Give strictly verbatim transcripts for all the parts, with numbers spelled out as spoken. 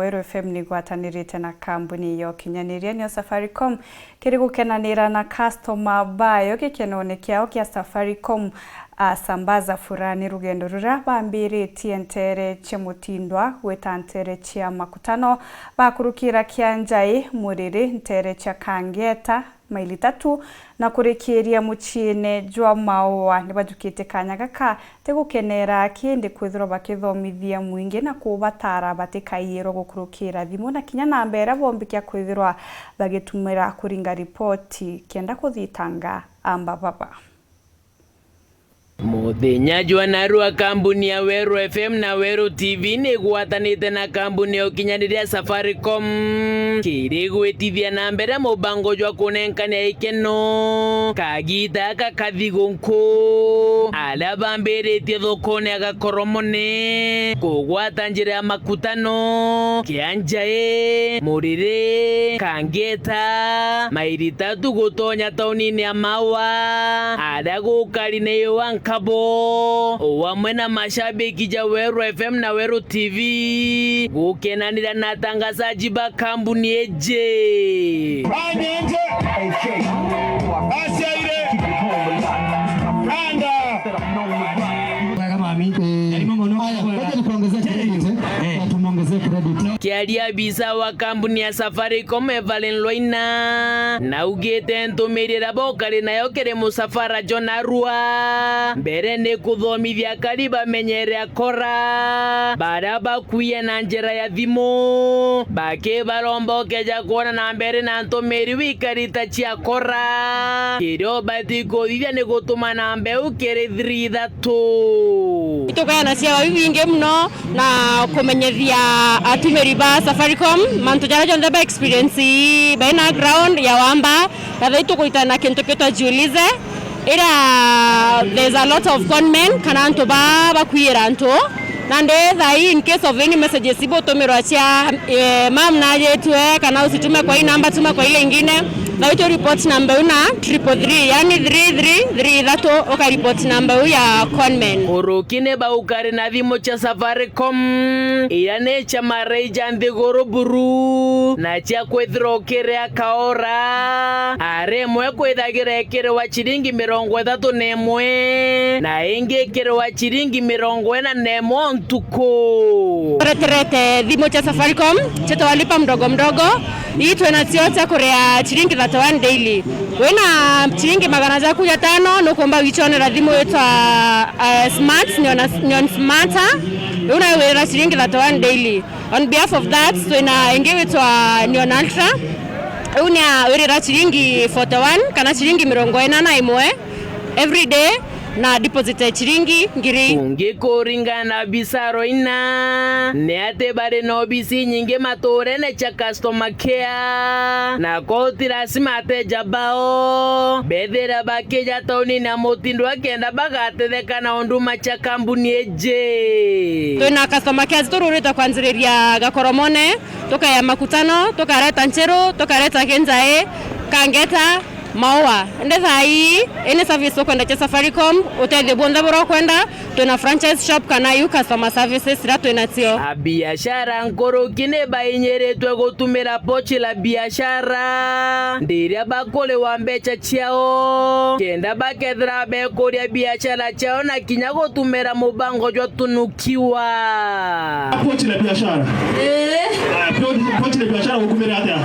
Weru F M ni igwatanirite na kambuni ya ukinyaniria niyo Safaricom kiri gukenanira na customer bayo gikenone kiao kia Safaricom, a, Sambaza Furani, rugendo ruria bambiritie nteere cia Mutindwa gwita nteere cia Makutano, bakurukira Kianjai, Muriri, nteere cia Kangeta, maili tatu, na kurikiiria muciine jwa Maua. Ni bajukite kaanya gaka ti gukenera kindi kwithirwa bakithomithia mwingi na kubatara batikaiyirwe gukurukira thimu na kinya namba iria bombikia kwithirwa bagitumira kuringa ripoti kenda kuthitanga amba baba. Muthenya jwa narua, kambuni ya Weru F M na Weru T V ni igwatanite na kambuni ya ukinyaniria Safaricom kiri gwitithia na mbere mubango jwa kunenkania ikeno kagita gaka kathi gunku, aria bambiritie thokone ya Gakoromone kugwata njira ya Makutano, Kianjai, Muriri, Kangeta, maili tatu gutonya taunini ya Maua, aria gukari na iwa nkabo, o amwe na mashabiki ja Weru F M na Weru T V, gukenanira na atangazaji ba kambuni iji. Anyenje. Asiaire. Anda. Wega mami. Eh, karibu muno. Haya, ngoja nikuongezee credit, eh? Eh. Tumuongezee credit. Kiaria abisa wa kambuni ya Safaricom, Evelyn Lwaina, naugite ntumiri iria bokari nayo kiri musafara jwa narua, mbere ni kuthomithia akari bamenyere akora baria bakuie na njira ya thimu, bakibaromba ukeja kwona na mbere na ntumiri wikari ta cia akora, kiria ubati kuthithia ni gutuma namba iu kiri three ithatu. Itukaana ciawa bibingi muno na kumenyethia atumiri ba Safaricom mantu jaria jonthe ba experience baina ground ya wamba, na thaa ii tukuritana na kintu kitwa Jiulize, iria there's a lot of conmen kana antu ba bakwiyira antu. Nandi thaa ii, in case of any messages ibutumirwa cia, eh, mam najitwe, kana usitume kwa hii namba, tuma kwa ile ingine, thaa ii tu report namba iu na triple three, yani three three three ithatu, uka report namba iu ya conmen. Uruki ni baukari na thimu cia Safaricom, iria ni cia maraija nthiguru buru, na cia kwithirwa ukiri akaora, ari imwe kwithagira ikiriwa ciringi mirongo ithatu na imwe, na ingi ikiriwa ciringi mirongo ina na imwe o ntuku. Tureterete thimu cia Safaricom, cietagwa lipa mdogo mdogo. Ii twina cio cia kuria ciringi thirty-one daily. Wina ciringi magana jaku jatano, nukumba wichonera thimu yitwa, eh, Smart, Neon, Neon Smarter. Riu nayo wirira ciringi thirty-one daily. On behalf of that, twina ingi witwa Neon Ultra. Riu ni a wirira ciringi forty-one kana ciringi mirongo ina na imwe every day, na deposit ya ciringi ngiri. Ungi kuringana na Bisaro ina, ni ati bari na obisi nyingi maturene cia customer care, na koti lasima ateja bao bethira bakija taunini ya Mutindwa kenda bagatetheka na unduma cia kambuni iji. Twina customer care citururite kwanjiriria Gakoromone, tukaya Makutano, tukareta Nchiru, tukareta Kinjai, Kangeta, Maua. Indi thaa ii, any service ukwenda cia Safaricom, utethio bwonthe buria ukwenda, twina franchise shop kana iu customer services iria twinacio. Abiashara nkuruki ni bainyiritwe gutumira pochi la biashara ndiria bakuriwa mbeca ciao, kenda bakethira bekuria biashara ciao na kinya gutumira mubango jwa Tunukiwa. Pochi la biashara. Eh. Ah, po-, pochi la biashara ukumira atia?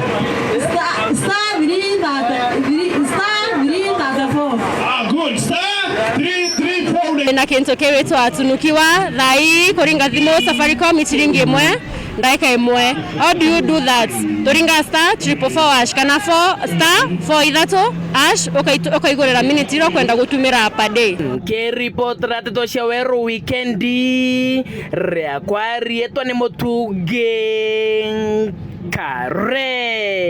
Star, star three thirty, three, star three thirty-four. Ah, good. Star three three four. Na kintu kiwitwa Tunukiwa, thaa ii kuringa thimu Safaricom i ciringi imwe, ndaika imwe. How do you do that? Turinga star triple four hash kana four, star four ithatu hash, ukaitu-, ukaigurira minute iria ukwenda gutumira per day. Nkiripotera ndeto cia Weru Wikendi, riakwa riitwa ni Mutungi Nkare.